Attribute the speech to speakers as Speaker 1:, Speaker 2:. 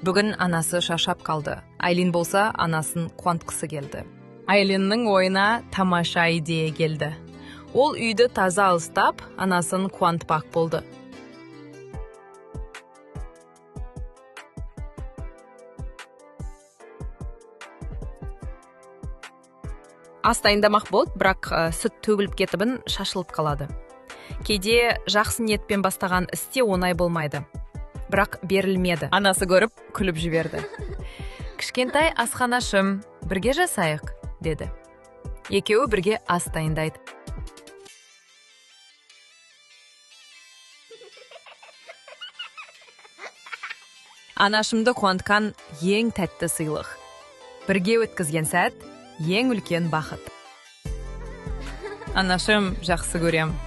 Speaker 1: Бүгін анасы шаршап қалды. Айлин болса, анасын қуантқысы келді. Айлиннің ойына тамаша идея келді. Ол үйді таза ұстап, анасын қуантпақ болды. Ас дайындамақ болды, бірақ сүт төгіліп кетібін шашылып қалады. Кейде жақсы ниетпен бастаған іс те оңай болмайды. Бірақ берілмеді. Анасы көріп, күліп жіберді. «Кішкентай асханашым, бірге жасайық», – деді. Екеуі бірге ас дайындайды. Анашымды қуантқан ең тәтті сыйлық. Бірге өткізген сәт ең үлкен бақыт. Анашым, жақсы көрем.